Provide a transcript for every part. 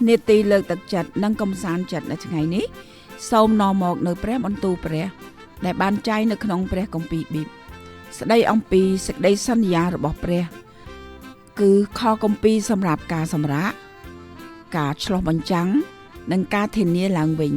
នេតិលើកទឹកចិត្តនិងកំសាន្តចិត្តនៅថ្ងៃនេះសូមនាំមកនៅព្រះបន្ទូលព្រះដែលបានចែងនៅក្នុងព្រះគម្ពីរប៊ីបស្ដីអំពីសេចក្តីសន្យារបស់ព្រះគឺខគម្ពីរសម្រាប់ការសម្រាកការឆ្លុះបញ្ចាំងនិងការធានាឡើងវិញ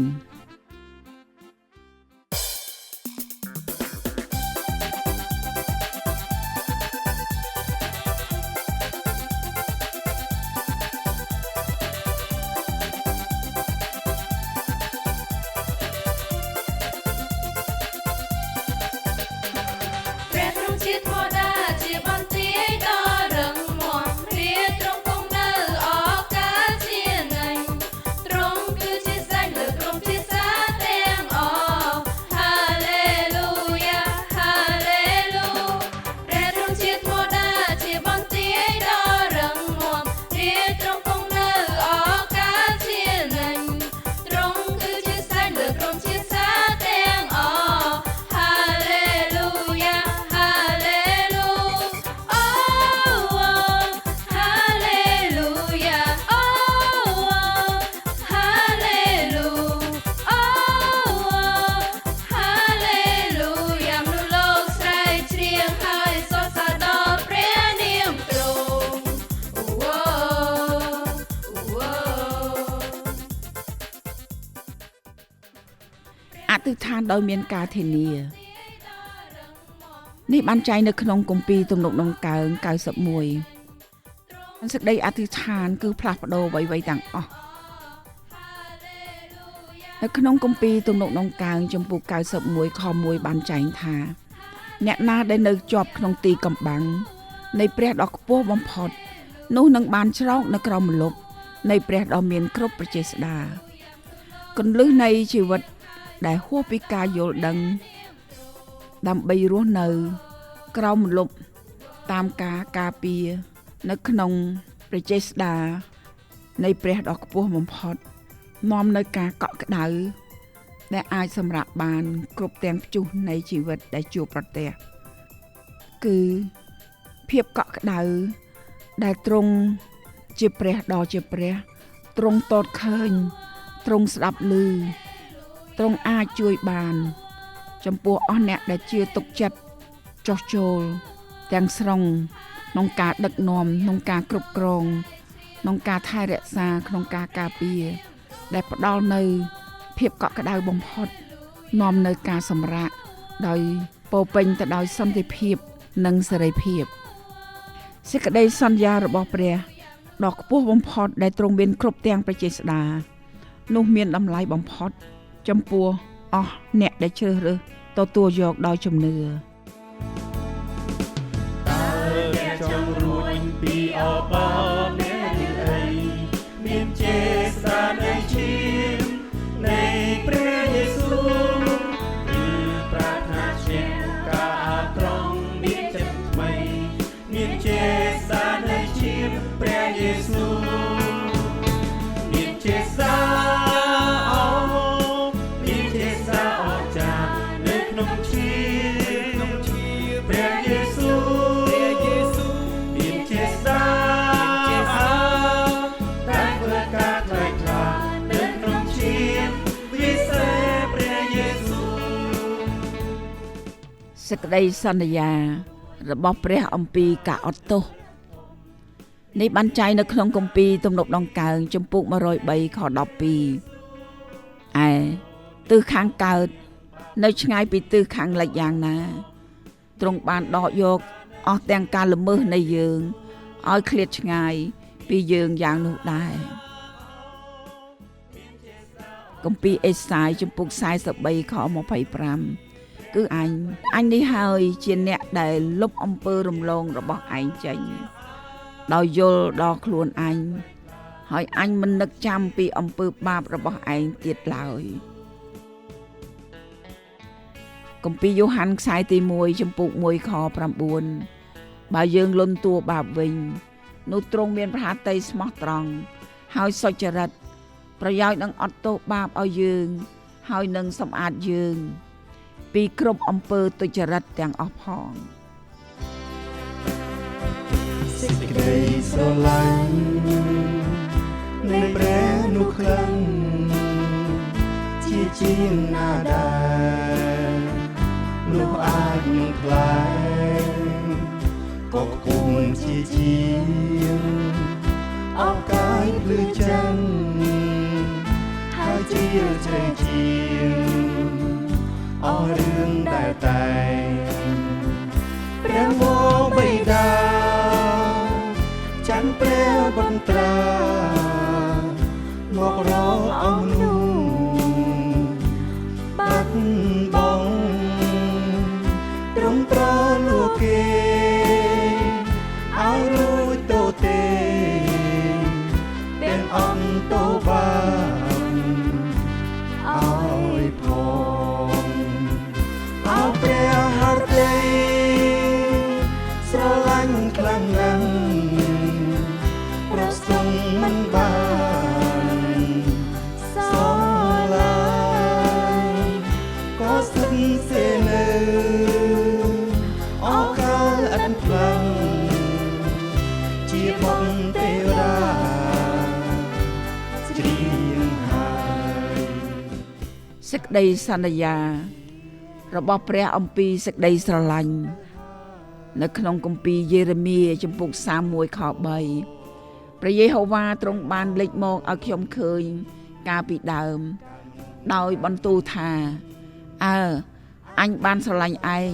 អធិដ្ឋានដោយមានការធានានេះបានចែងនៅក្នុងគម្ពីរទំនុកដង្កើង91សេចក្តីអធិដ្ឋានគឺផ្លាស់ប្ដូរអ្វីៗទាំងអស់នៅក្នុងគម្ពីរទំនុកដង្កើងចំពោះ91ខ1បានចែងថាអ្នកណាដែលនៅជាប់ក្នុងទីកំបាំងនៃព្រះដ៏ខ្ពស់បំផុតនោះនឹងបានជ្រកនៅក្រោមម្លប់នៃព្រះដ៏មានគ្រប់ព្រះចេស្តាគន្លឹះនៃជីវិតដែលហួសពីការយល់ដឹងដើម្បីរស់នៅក្រោមម្លប់តាមការការពារនៅក្នុងព្រះចេស្តានៃព្រះដ៏ខ្ពស់បំផុតនាំនៅការកក់ក្ដៅដែលអាចសម្រាប់បានគ្រប់ទាំងព្យុះនៃជីវិតដែលជួបប្រទះគឺភាពកក់ក្ដៅដែលទ្រង់ជាព្រះដ៏ជាព្រះទ្រង់ទតឃើញទ្រង់ស្ដាប់ឮទ្រង់អាចជួយបានចំពោះអស់អ្នកដែលជឿទុកចិត្តចុះចូលទាំងស្រុងក្នុងការដឹកនាំក្នុងការគ្រប់គ្រងក្នុងការថែរក្សាក្នុងការការពារដែលផ្ដល់នៅភាពកក់ក្ដៅបំផុតនាំនៅការសម្រាកដោយពោពេញទៅដោយសន្តិភាពនិងសេរីភាពសេចក្តីសន្យារបស់ព្រះដ៏ខ្ពស់បំផុតដែលទ្រង់មានគ្រប់ទាំងព្រះចេស្តានោះមានតម្លៃបំផុតចំពោះអស់អ្នកដែលជ្រើសរើសទទួលយកដោយជំនឿតើអ្នកចង់រួចពីអបាបអ្នកឬអីមានចេស្តានៃឈាមនៃព្រះយេស៊ូវឬប្រាថ្នាឈ្នះការអាក្រក់មានចិត្តថ្មីមានចេស្តានៃឈាមព្រះយេស៊ូវមានចេស្តាសេចក្តីសន្យារបស់ព្រះអំពីការអត់ទោសនេះបានចែងនៅក្នុងគម្ពីរទំនុកដង្កើងចំពូក103ខ12ឯទិសខាងកើតនៅឆ្ងាយពីទិសខាងលិចយ៉ាងណាទ្រង់បានដកយកអស់ទាំងការល្មើសនៃយើងឲ្យឃ្លាតឆ្ងាយពីយើងយ៉ាងនោះដែរគម្ពីរអេសាយចំពូក43ខ25គឺអញនេះហើយជាអ្នកដែលលុបអំពើរំលងរបស់ឯងចេញដោយយល់ដល់ខ្លួនអញហើយអញមិននឹកចាំពីអំពើបាបរបស់ឯងទៀតឡើយគម្ពីរយ៉ូហានខ្សែទី1ចំពូក1ខ9បើយើងលន់តួបាបវិញនោះទ្រង់មានព្រះហឫទ័យស្មោះត្រង់ហើយសុចរិតប្រយោជន៍នឹងអត់ទោសបាបឲ្យយើងហើយនឹងសម្អាតយើងពីគ្រប់អំពើទុច្ចរិតទាំងអស់ផងសេចក្តីស្រឡាញ់នៃព្រះ នោះក្លិនជាជាងណាដែរនោះអាចនឹងផ្លែក៏គង់ជាជាងអោកាយភ្លឺចិនហើយជាជ្រៃជាងអស់រឿងដែលតែងព្រះវរបិតាចាំព្រះបន្ត្រាមករកអស់នោះបាត់បងទ្រង់ប្រលោកគេឲ្យរួចទៅទេទាំងអន្តោបាបឲ្យផងអោព្រះហឫទ័យស្រឡាញ់ខ្លាំងណាស់ប្រសងមិនបានសឡាយក៏ស្ថិតសេនៅអកាលឥតផ្លាំងជាបុត្រទេវតាច្រៀងហើយ សេចក្តីសន្យារបស់ព្រះអំពីសេចក្តីស្រឡាញ់នៅក្នុងគម្ពីរយេរេមៀជំពូក31ខ3ព្រះយេហូវ៉ាទ្រង់បានលេចមកឲ្យខ្ញុំឃើញកាលពីដើម ដោយបន្ទូលថាអើអញបានស្រឡាញ់ឯង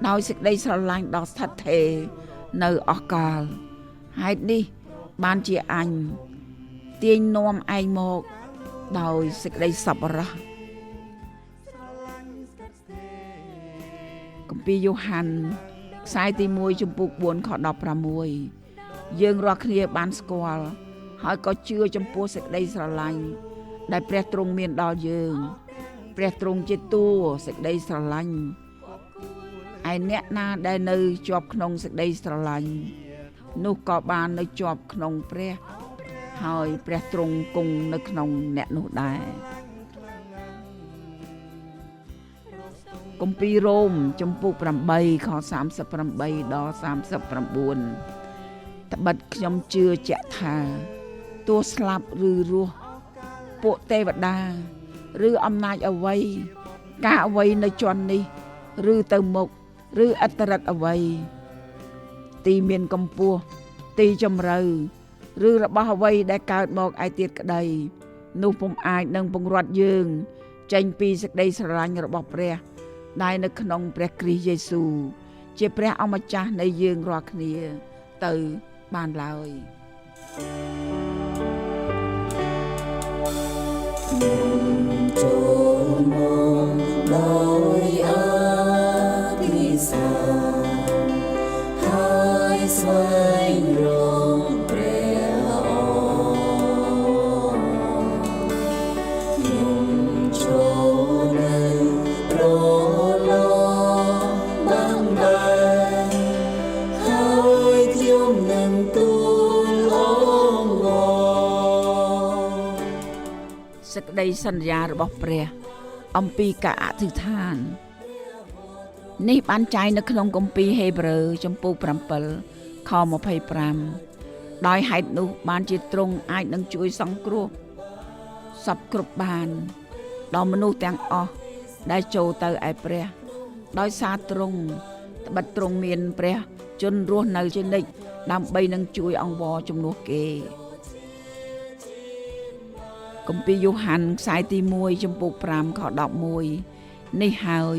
ដោយសេចក្តីស្រឡាញ់ដ៏ស្ថិតស្ថេរនៅអស់កលហេតុនេះបានជាអញទាញនាំឯងមកដោយសេចក្តីសប្បុរសគម្ពីរយ៉ូហានខ្សែទី1ជំពូក4ខ16យើងរាល់គ្នាបានស្គាល់ហើយក៏ជឿចំពោះសេចក្តីស្រឡាញ់ដែលព្រះទ្រង់មានដល់យើងព្រះទ្រង់ជាតួសេចក្តីស្រឡាញ់ឯអ្នកណាដែលនៅជាប់ក្នុងសេចក្តីស្រឡាញ់នោះក៏បាននៅជាប់ក្នុងព្រះហើយព្រះទ្រង់គង់នៅក្នុងអ្នកនោះដែរគម្ពីររ៉ូមជំពូក8ខ38ដល់39ត្បិតខ្ញុំជឿជាក់ថាទោះស្លាប់ឬរស់ពួកទេវតាឬអំណាចអ្វីការអ្វីនៅជាន់នេះឬទៅមុខឬអត្តរិទ្ធអ្វីទីមានកម្ពស់ទីជម្រៅឬរបស់អ្វីដែលកើតមកឯទៀតក្តីនោះពុំអាចនឹងពង្រត់យើងចេញពីសេចក្តីស្រឡាញ់របស់ព្រះដែលនៅក្នុងព្រះគ្រីស្ទយេស៊ូវជាព្រះអម្ចាស់នៃយើងរាល់គ្នាទៅបានឡើយចូលមកដោយអធិស្ឋានហើយស្វែងរកព្រះអង្គខ្ញុំចូលនៅប្រឡងបានដែរហើយខ្ញុំនឹងទូលអង្វរ សេចក្តីសន្យារបស់ព្រះអំពីការអធិដ្ឋាននេះបានចែងនៅក្នុងគម្ពីរហេព្រើរជំពូក7ខ25ដោយហេតុនោះបានជាទ្រង់អាចនឹងជួយសង្គ្រោះសពគ្រប់បានដល់មនុស្សទាំងអស់ដែលចូលទៅឯព្រះដោយសារទ្រង់ត្បិតទ្រង់មានព្រះជន្មរស់នៅជានិច្ចដើម្បីនឹងជួយអង្វរជំនួសគេគម្ពីរយ៉ូហានខ្សែទី1ជំពូក5ខ11នេះហើយ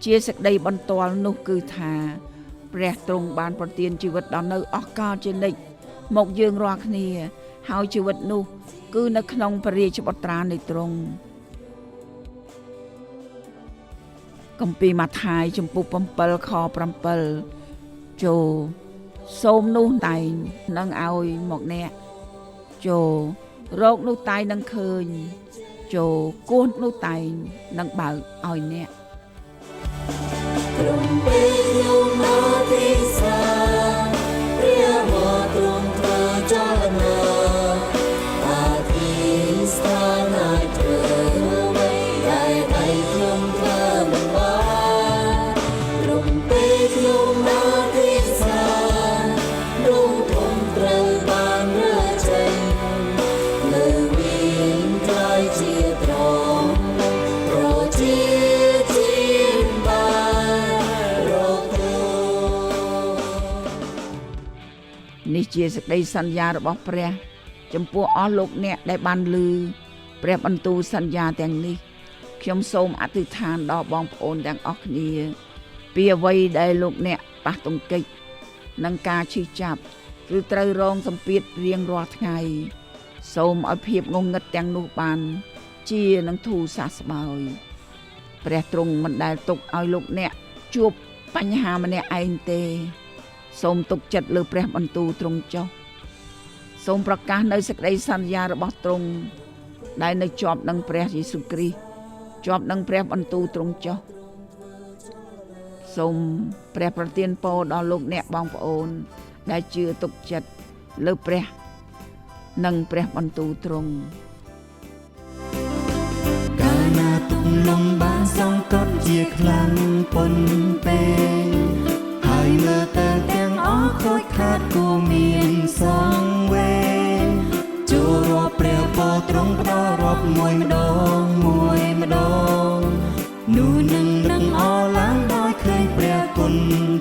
ជាសេចក្តីបន្ទាល់នោះគឺថាព្រះទ្រង់បានប្រទានជីវិតដល់នៅអស់កលជានិច្ចមកយើងរាល់គ្នាហើយជីវិតនោះគឺនៅក្នុងព្រះរាជបុត្រានៃទ្រង់គម្ពីរម៉ាថាយជំពូក7ខ7ចូលសូមនោះតែងនឹងឲ្យមកអ្នកចូលរកនោះតែងនឹងឃើញចូលគោះនោះតែងនឹងបើកឲ្យអ្នក ទ្រង់ពេលខ្ញុំអធិស្ឋានព្រះមកទ្រង់ធ្វើចលនាអធិស្ឋានឲ្យធ្វើអ្វីដែលដៃខ្ញុំធ្វើមិនបានទ្រង់ពេលខ្ញុំអធិស្ឋានទ្រង់ធំត្រូវបានរើចេញលើវា ជាសេចក្តីសន្យារបស់ព្រះ ចំពោះអស់លោកអ្នកដែលបានឮព្រះបន្ទូលសន្យាទាំងនេះខ្ញុំសូមអធិដ្ឋានដល់បងប្អូនទាំងអស់គ្នា ពីអ្វីដែលលោកអ្នកប៉ះទង្គិចនិងការឈឺចាប់ឬត្រូវរងសម្ពាធរៀងរាល់ថ្ងៃ សូមឲ្យភាពងងឹតទាំងនោះបាន ជានឹងធូរសះស្បើយព្រះទ្រង់មិនដែលទុកឲ្យលោកអ្នកជួបបញ្ហាម្នាក់ឯងទេ សូមទុកចិត្តលើព្រះបន្ទូលទ្រង់ចុះសូមប្រកាសនៅសេចក្តីសន្យារបស់ទ្រង់ដែលនៅជាប់នឹងព្រះយេស៊ូវគ្រីស្ទជាប់នឹងព្រះបន្ទូលទ្រង់ចុះសូមព្រះប្រទានពរដល់លោកអ្នកបងប្អូន ដែលជឿទុកចិត្តលើព្រះ និងព្រះបន្ទូលទ្រង់ កាលណាទុកលំបានសង្កត់ជាខ្លាំងប៉ុនពេកហើយមើលទៅទាំងអស់ខូចខាតគួរមានសង្វេគចូលរាប់ព្រះពរទ្រង់ផ្ដល់រាប់មួយម្ដងមួយម្ដងនោះនឹងនឹងអឡើងដោយឃើញព្រះគុណ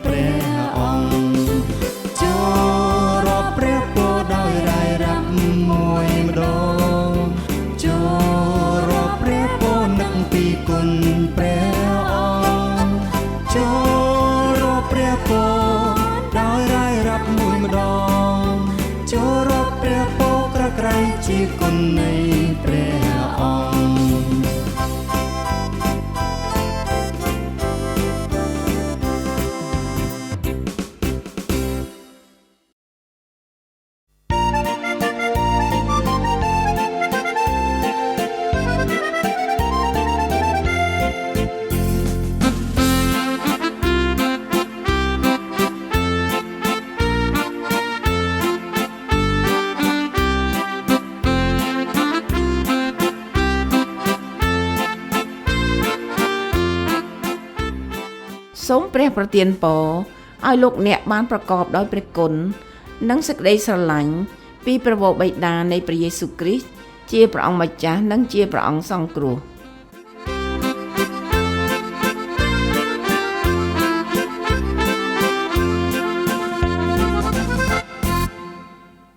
ព្រះអង្គចូលរាប់ព្រះពរដោយរាយរាប់មួយម្ដងចូលរាប់ព្រះពរនឹកពីគុណព្រះអង្គចូលរាប់ព្រះពរដោយរាយរាប់មួយម្ដងចូលរាប់ព្រះពរក្រក្រៃជាគុណនៃព្រះអង្គ សូមព្រះប្រទានពរឲ្យលោកអ្នកបានប្រកបដោយព្រះគុណនិងសេចក្តីស្រឡាញ់ពីព្រះវរបិតានៃព្រះយេស៊ូវគ្រីស្ទជាព្រះអង្គម្ចាស់និងជាព្រះអង្គសង្គ្រោះ។